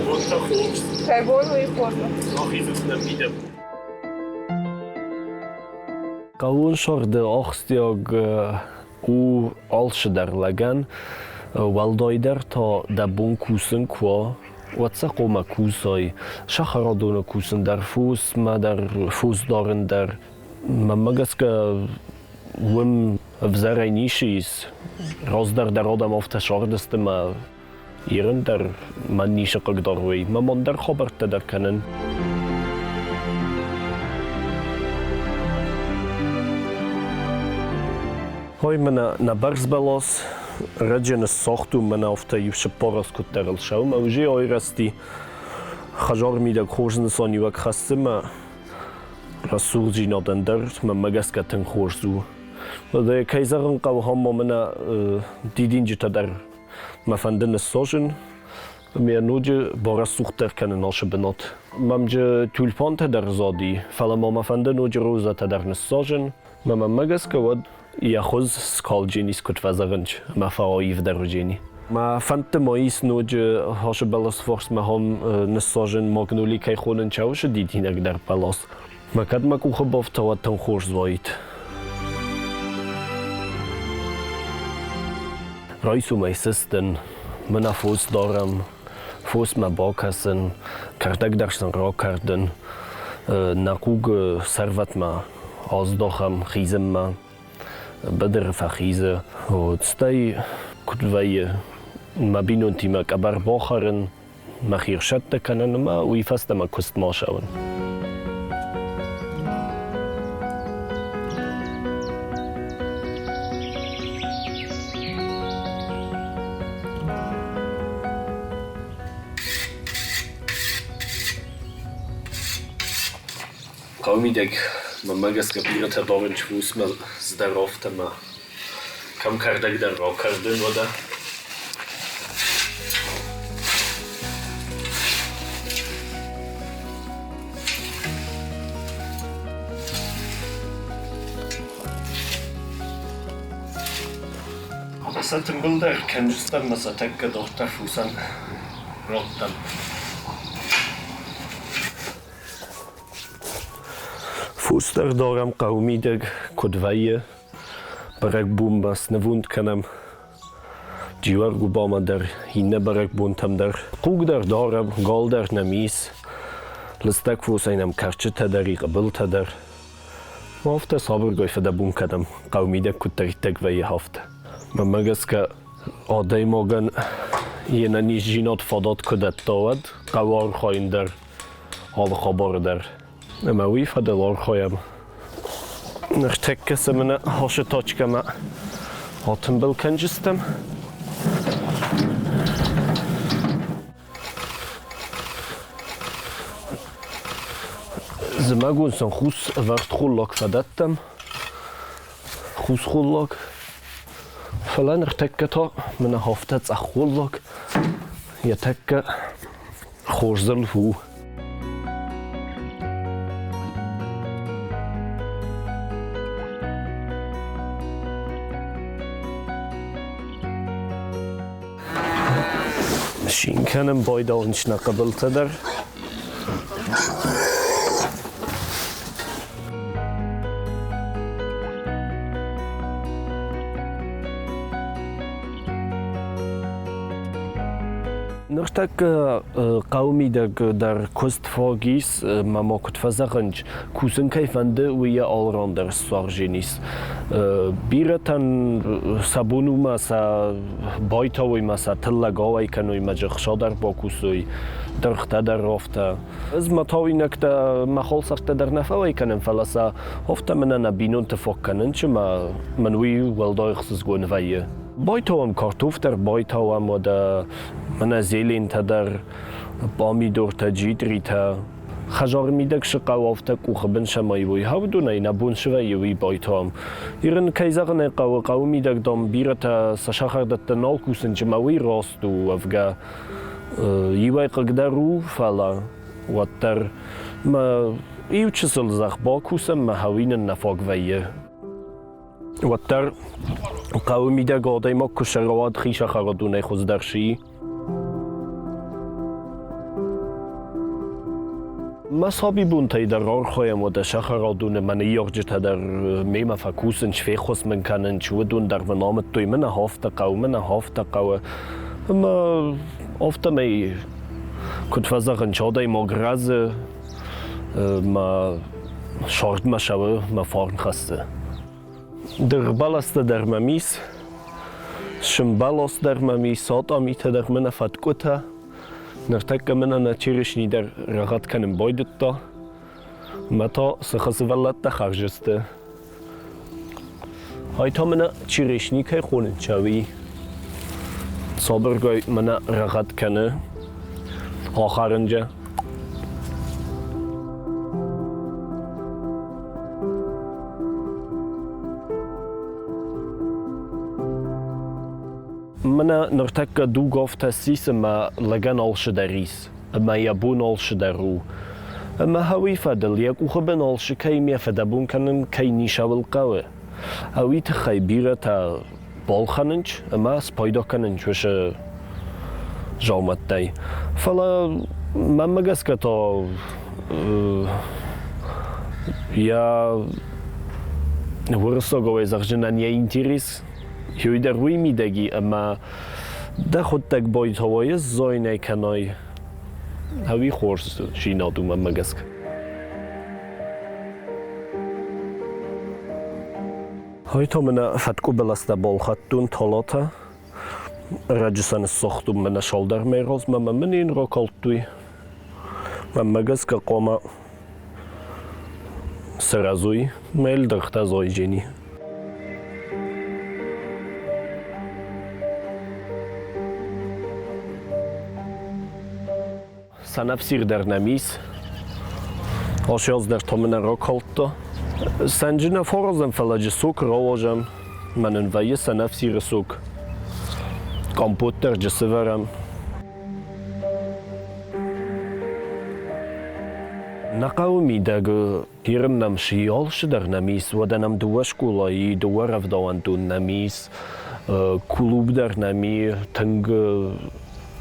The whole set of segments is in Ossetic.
Бонтӕ хорз. Кӕй бон уый хорз. Ахизут нӕ мидӕг. Хъӕууон сӕрды ахсджиаг у алцыдӕр лӕгӕн, уӕлдайдӕр та дӕ бон кусын куы уа, уӕд сӕ хъуамӕ кусай. Сахарадоны кусын дӕр, фосмӕ дӕр, фос дарын дӕр. Мӕнмӕ гӕсгӕ, уым ӕвзӕрӕй ницы ис. Раздӕр дӕр адӕм афтӕ сардысты мӕ Ирын дӕр мӕн ницы хъыгдарой, мӕ мон дӕр хабӕрттӕ дӕр кӕнын. Ой, мӕнӕ нӕ бӕрз бӕлас раджы ныссагътон, мӕнӕ афтӕ иу цыппар аз куыддӕр ыл сӕумӕ уже айрӕзти. Хӕдзары мидӕг хорз нысаниуӕг хӕссы мӕ рӕсугъддзинадӕн дӕр, мӕнмӕ гӕсгӕ тынг хорз у. Уӕдӕ, кӕй зӕгъын хъӕуы, ам ма мӕнӕ дидинджытӕ дӕр Мӕ фӕнды ныссозын, ме ноджы барӕсугъддӕр кӕнын ацы бынат. Мӕм джы тюльпантӕ дӕр зади, фӕлӕ ма мӕ фӕнды ноджы розӕтӕ дӕр ныссозын. Мӕ мӕнмӕ гӕсгӕ уӕд йӕ хуыз скалдженис куыд фӕзӕгъынч ӕмӕ фӕаивдӕр уыджени. Мӕ фӕндты ма ис ноджы ацы бӕласы фарсмӕ ахӕм ныссозын магноли кӕй хонын чаусы дидинӕг дӕр бӕлас. Мӕ кӕд мӕ къухы бафта, уӕд тынг хорз уаид. Райсомӕй сыстын, мӕнӕ фос дарӕм, фосмӕ бакӕсын, кӕрдӕг дӕр сын ракӕрдын, нӕ хъуг сӕрвӕтмӕ аздахӕм хизынмӕ, быдыры фӕхизы. Стӕй куыд вӕййы, мӕ бинонтимӕ къӕбӕр бахӕрын, мӕхи рсӕттӕ кӕнын ӕмӕ уый фӕстӕ мӕ куыстмӕ ацӕуын. Хъӕуы мидӕг мӕнмӕ гӕсгӕ бирӕтӕ барынчын усмӕ цыдӕр афтӕ ӕмӕ кӕм кӕрдӕг дӕр ракӕрдын, уӕдӕ. Сӕ тымбылдӕр кӕнджытӕн ма сӕ тӕккӕ дорддӕр фусӕн радтӕм. Фос дӕр дарӕм хъӕуы мидӕг, куыд вӕййы, бӕрӕгбонмӕ снывонд кӕнӕм. Джиуӕргуыбамӕ дӕр, иннӕ бӕрӕгбонтӕм дӕр. Хъуг дӕр дарӕм, гал дӕр нӕм ис. Лыстӕг фосӕй нӕм кӕрчытӕ дӕр и, хъыбылтӕ дӕр. Афтӕ сабыргай фыдӕбон кӕнӕм, хъӕуы мидӕг куыддӕриддӕр вӕййы, афтӕ. Мӕнмӕ гӕсгӕ, адӕймагӕн йе нӕниздзинад фадат куы дӕтта, уӕд хъӕуы архайын дӕр алы хабары дӕр. Ӕмӕ уый фӕдыл архайӕм. Ныртӕккӕ цы мӕнӕ хосы точкӕмӕ атымбыл кӕнджыстӕм. Зымӕгон сын хус ӕвӕрд холлаг фӕдӕттӕм. Хус холлаг. Фӕлӕ ныртӕккӕ та мӕнӕ афтӕ цъӕх холлаг йӕ тӕккӕ хорзыл у. Цин кӕнын байдауынц нӕ хъыбылтӕ дӕр. Ныртӕккӕ хъӕуы мидӕг дӕр куыст фаг ис, ӕмӕ ма куыд фӕзӕгъынц, кусын кӕй фӕнды, уый йӕ алыран дӕр ссардзӕн ис. Бирӕтӕн сӕ бон у мӕ сӕ байтауой мӕ сӕ тыллӕг ауӕй кӕной мӕ зӕххса дӕр бакусой, дыргътӕ дӕр афтӕ. Ӕз мӕ тауинӕгтӕ, мӕ халсӕрттӕ дӕр нӕ фӕуӕй кӕнын, фӕлӕ сӕ афтӕ мӕнӕ нӕ бинонты фаг кӕнын, чи мӕ мӕн уый уӕлдай ӕхсызгон вӕййы. Байтауӕм картоф дӕр, байтауӕм уӕдӕ мӕнӕ зелентӕ дӕр, пъамидортӕ, джитъритӕ. Хӕдзары мидӕг цы хъӕуы, афтӕ къухы бын цӕмӕй уой, уыдонӕй нӕ бон цы вӕййы, уый байтауӕм. Ирын, кӕй зӕгъын ӕй хъӕуы, хъӕуы мидӕг, дам, бирӕтӕ сӕ сахардӕттӕ нал кусынц ӕмӕ уый раст у, уӕвгӕ иуӕй хъыгдӕр у, фӕлӕ уӕддӕр мӕ иу чысыл зӕхх бакусӕм, мӕ хӕуинын нӕ фаг вӕййы. Уӕддӕр хъӕуы мидӕг адӕймаг куы сӕрауад хи сахарадонӕй хуыздӕр си. Мӕ сабибонтӕй дӕр архайӕм уӕдӕ сахарадоны мӕ ныййарджытӕ дӕр мемӕ фӕкусынц, феххуыс мын кӕнынц, уыдон дӕр мын амыдтой, мӕн афтӕ хъӕуы, мӕн афтӕ хъӕуы. Ӕмӕ афтӕмӕй, куыд фӕзӕгъынц, адӕймаг рӕзы, мӕ сӕрдмӕ цӕуы, мӕ фарн хӕссы. Дыргъбӕлӕстӕ дӕр мӕм ис, сымбӕлос дӕр мӕм ис, атъамитӕ дӕр мын фӕткъуытӕ. Ныртӕккӕ мын ӕнӕ черешни дӕр рӕгъӕд кӕнын байдыдта. Мӕ та сыхы сывӕллӕттӕ хӕрзысты. Ай та мӕнӕ черешни кӕй хонын чауи. Сабыргай мӕнӕ рӕгъӕд кӕны. Ахӕрынджы. Мӕнӕ ныртӕккӕ дугофтӕ ссис ӕмӕ лӕгӕн алцыдӕр ис, ӕмӕ йӕ бон алцыдӕр у. Ӕмӕ уый фӕдыл йӕ къухы бын алцы кӕй ме фыдӕбон кӕнын кӕй ницӕуыл хъӕуы, уый тыххӕй бирӕтӕ балхӕнынц ӕмӕ спайда кӕнынц уыцы дзаумӕттӕй. Фӕлӕ мӕнмӕ гӕсгӕ та йӕ уырыссагауӕй зӕгъдзынӕн йӕ интерес Еуидӕр уый мидӕги ӕма дӕхуӕдтӕг бойтауӕй зойнӕ кӕнай, ӕви хорздзийнад у мӕнмӕ гӕсгӕ. Хойто мӕнӕ фӕткъу бӕлӕстӕ балхӕдтон талатӕ. Ӕрӕджы сӕ ныссагътон мӕнӕ цалдӕр мӕй размӕ ӕмӕ мын ин ракалдтой. Мӕнмӕ гӕсгӕ хъуамӕ сырӕзой, мӕ ӕлдӕргътӕ зайджени. Сӕнӕфсир дӕр нӕм ис. Ас дӕр та мын ракалдта. Сӕнджы нӕ фӕразӕм, фӕлӕ джы сок рауазӕм. Мӕнӕн вӕййы сӕнӕфсиры сок. Къампот дӕр джы сывӕрӕм. Нӕ хъӕуы мидӕг Ирын нӕм цы алцыдӕр нӕм ис, уӕдӕ нӕм дыууӕ скъолайы, дыууӕ рӕвдауӕндон нӕм ис, клуб дӕр нӕм и, тынг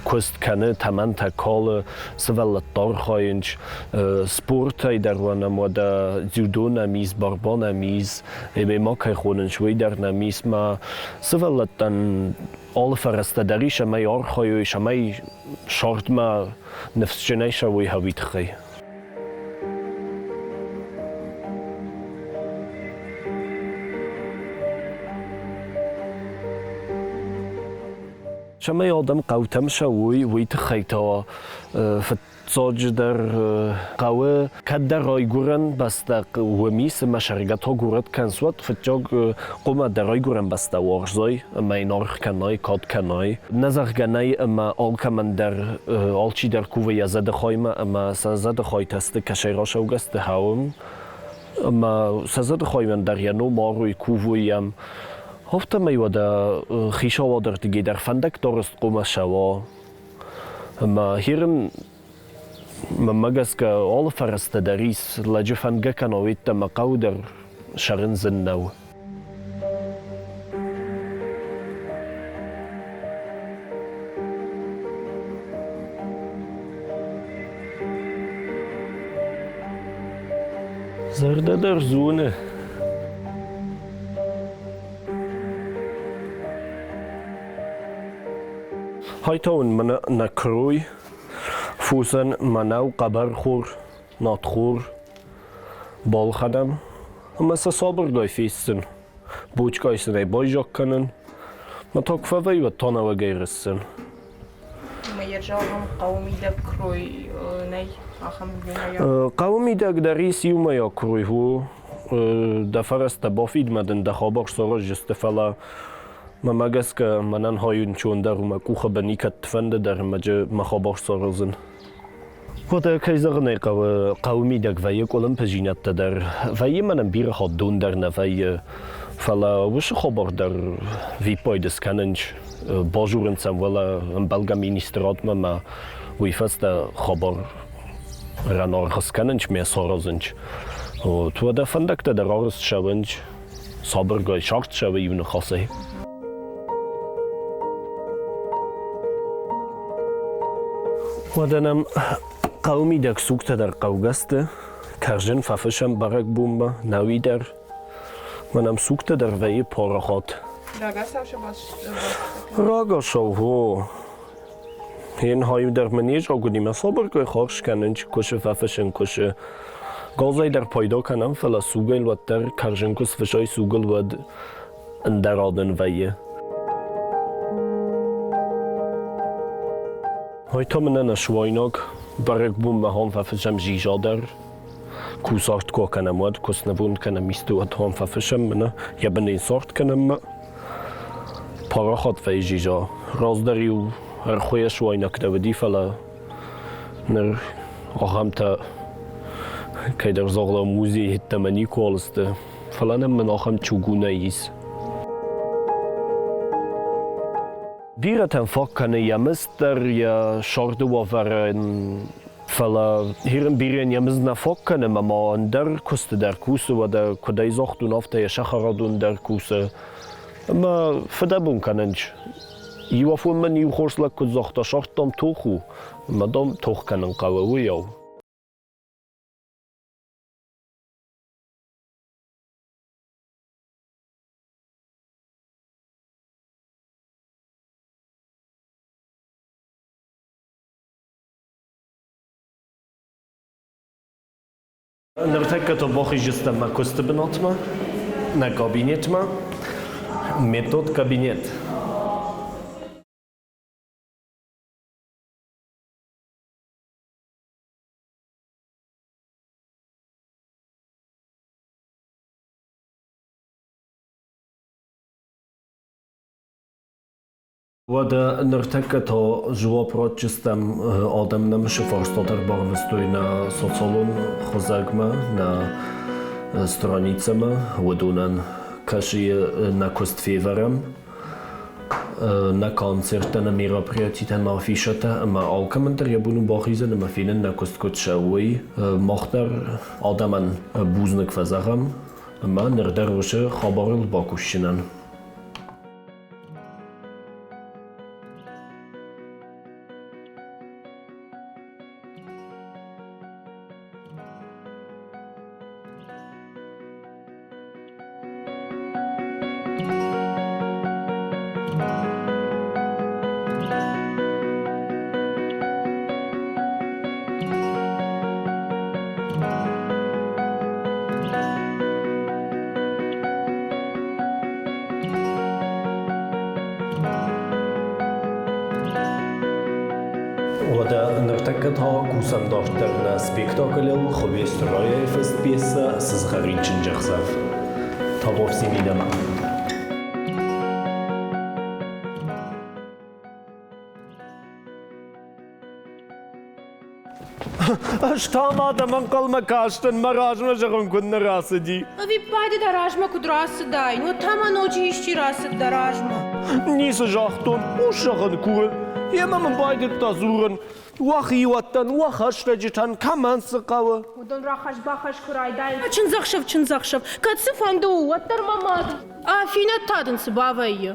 куыст кӕны, тӕмӕнтӕ калы, сывӕллӕттӕ архайынц, спортӕй дӕр уӕнӕм, уӕдӕ дзюдо нӕм ис, борьба нӕм ис, ММА кӕй хонынц, уый дӕр нӕм ис. Мӕ сывӕллӕттӕн алы фӕрӕзтӕ дӕр ис, ӕмӕ архайой, цӕмӕй сӕрдмӕ ныфсджынӕй цӕуой хъӕуи тыххӕй. Цӕмӕй адӕм хъӕутӕм цӕуой, уый тыххӕй та фыццаджыдӕр хъӕуы кӕддӕр райгуырӕн бӕстӕ уым ис ӕмӕ сӕргӕ та горӕт кӕнс, уӕд фыццаг хъуамӕ дӕ райгуырӕн бӕстӕ уарзай ӕмӕ йын аргъ кӕнай, кад кӕнай. Нӕ зӕгъгӕ нӕй ӕмӕ алкӕмӕн дӕр алчидӕр кувы йӕ зӕдыхаймӕ ӕмӕ сӕ зӕдыхайтӕ сты кӕсӕй рацӕугӕ сты хауын. Ӕмӕ сӕ зӕдыхаймӕн дӕр йӕ ном арой, кувой йӕм. Афтӕмӕй уӕдӕ хицауады ӕрдыгӕй дӕр фӕндӕгтӕ арӕзт хъуамӕ цӕуа. Ӕмӕ хирын мӕнмӕ гӕсгӕ алы фӕрӕзтӕ дӕр ис, лӕджы фӕндгӕ кӕна, уеддӕмӕ хъӕу дӕр сӕрын зын нӕу. Зӕрдӕ дӕр зоны. Хайтауын мӕнӕ нӕ куырой, фосӕн мӕнӕу хъӕбӕрхор, надхор балхӕнӕм ӕмӕ сӕ сабыргай фестын, бочкъай сын ӕй байзаг кӕнын, мӕ та куы фӕвӕййы, уӕд та нӕуӕгӕй рыссын. Ӕмӕ йӕ зӕгъын хъӕуы мидӕг куырой нӕй ахӕм иумӕйаг? Хъӕуы мидӕг дӕр ис иумӕйаг куырой, у дӕ фӕрӕзтӕ бафидмӕ дын дӕ хабар сараздзысты, фӕлӕ мӕмӕ гӕсгӕ мӕнӕн хайынчондӕр у мӕ къухы бын никӕд фӕнды дӕр ӕмӕ мӕ хабар саразын. Уӕдӕ, кӕй зӕгъын ӕй хъӕуы, хъӕуы мидӕг вӕййы къуылымпыдзинӕдтӕ дӕр. Вӕййы мӕнӕн бирӕ хатт дон дӕр нӕ вӕййы, фӕлӕ уыцы хабар дӕр виппайды скӕнынц, базурынц ӕм уӕлӕ ӕмбӕлгӕ министрадмӕ ӕмӕ уый фӕстӕ хабар ранаргъ скӕнынц ме саразынц. Вот, уӕдӕ фӕндӕгтӕ дӕр арӕзт цӕуынц, сабыргай сагъд цӕуы иу ныхасӕй. Уӕдӕ нӕм Хъӕуы мидӕг сугтӕ дӕр хъӕугӕ сты, кӕрзын фӕфысӕм бӕрӕгбонмӕ, науи дӕр. Мӕнӕм сугтӕ дӕр вӕййы парахат. Рагацау сӕ баст Рагацау, о. Йын хайу дӕр мын не зӕгъуыди, сабыргай хорз кӕнын, кусы фӕфысын, кусы. Газӕй дӕр пайда кӕнӕм, фӕлӕ сугӕй уӕддӕр кӕрзын куы сфысай сугыл, уӕд ӕндӕр адӕн вӕййы. Ай та мын ӕнӕсуайнаг бӕрӕгбонмӕ хом фӕфысӕм зиза дӕр. Кусарт куы акӕнӕм, уӕд куы снывонд кӕнӕм исты, уӕд хом фӕфысӕм мӕнӕ йӕ бынӕй сорт кӕнӕм мӕ. Парахат вӕййы зиза. Раздӕр-иу ӕрхуыйӕ суайнӕгтӕ уыди, фӕлӕ ныр ахӕмтӕ кӕйдӕр загъдау музейы йеддӕмӕ никуал сты. Фӕлӕ нӕм мын ахӕм чугунӕй ис. Бирӕтӕн фаг кӕны йӕ мызд дӕр, йӕ сӕрды уавӕрӕн, фӕлӕ хирын бирӕ йӕ мызд нӕ фаг кӕны ӕмӕ ма ӕндӕр куысты дӕр кусы, уӕдӕ куыдӕй загътон, афтӕ йӕ сахарадон дӕр кусы. Ӕмӕ фыдӕбон кӕнынц. Иу афон мын иу хорз лӕг куыд загъта, сӕрд, дам, тох у, ӕмӕ, дам, тох кӕнын хъӕуы, уыйау. Ныртӕккӕ та бахизджыстӕм мӕ куысты бынатмӕ, нӕ кабинетмӕ. Метод кабинет. Уӕдӕ ныртӕккӕ та дзуапп ратджыстӕм адӕм нӕм цы фарстатӕ ӕрбарвыстой нӕ социалон хызӕгмӕ, нӕ страницӕмӕ, уыдонӕн кӕсыйы нӕ куыст февӕрӕм, нӕ концерттӕ, нӕ мероприятитӕ, нӕ афишӕтӕ ӕмӕ алкӕмӕн дӕр йӕ бон у бахизын ӕмӕ фенын нӕ куыст куыд цӕуы, уый. Мах дӕр адӕмӕн бузныг фӕзӕгъӕм ӕмӕ ныр дӕр уыцы хабарыл бакусдзынӕн. Уӕдӕ ныртӕккӕ та кусӕм дарддӕр нӕ спектаклыл Хуыбецты Райӕйы фыст пьесӕ «Сызгъӕрин чындзӕхсӕв». Табуафси мидӕмӕ. Ӕз та ма дӕм ӕнхъӕлмӕ кастӕн, мӕ размӕ зӕгъын куыд нӕ рацыди. Ӕвиппайды дӕ размӕ куыд рацыдаин, уӕд та ма ноджы исчи рацыд дӕ размӕ. Ницы загътон, ус зӕгъын курын. Йемӕ мын байдыдта дзурын. Уӕ хиуӕттӕн, уӕ хӕстӕджытӕн кӕмӕн цы хъӕуы? Уыдон рахӕсс-бахӕсс куы райдайынц. Чындзӕхсӕв, чындзӕхсӕв, кӕд цы фӕнды у, уӕддӕр мӕ мад. Афинӕт та дын цы бавӕййы?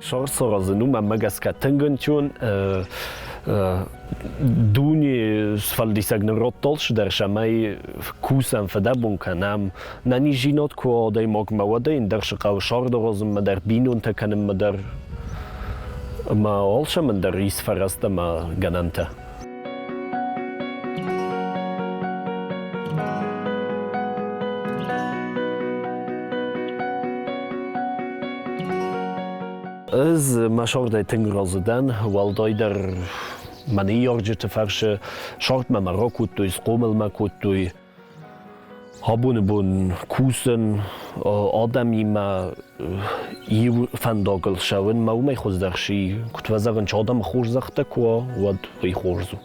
Сарсаразын у мӕнмӕ гӕсгӕ тынг ӕнцон. Дуне сфӕлдисӕг нын радта алцыдӕр, цӕмӕй кусӕм, фыдӕбон кӕнӕм. Нӕ низдзинад куы уа адӕймагмӕ, уӕд ӕй ӕндӕр цы хъӕуы сӕрдаразынмӕ дӕр, бинонтӕ кӕнынмӕ дӕр. Ӕмӕ алцӕмӕн дӕр ис фӕрӕзтӕ ӕмӕ гӕнӕнтӕ. Ӕз мӕ сӕрдӕй тынг разы дӕн, уӕлдайдӕр мӕ ныййарджыты фӕрцы сӕрдмӕ мӕ ракодтой, схъомыл мӕ кодтой. Абоны бон кусын адӕмимӕ иу фӕндагыл цӕуын мӕ уымӕй хуыздӕр си. Куыд фӕзӕгъынц, адӕмы хорзӕхтӕ куы уа, уӕд уый хорз у.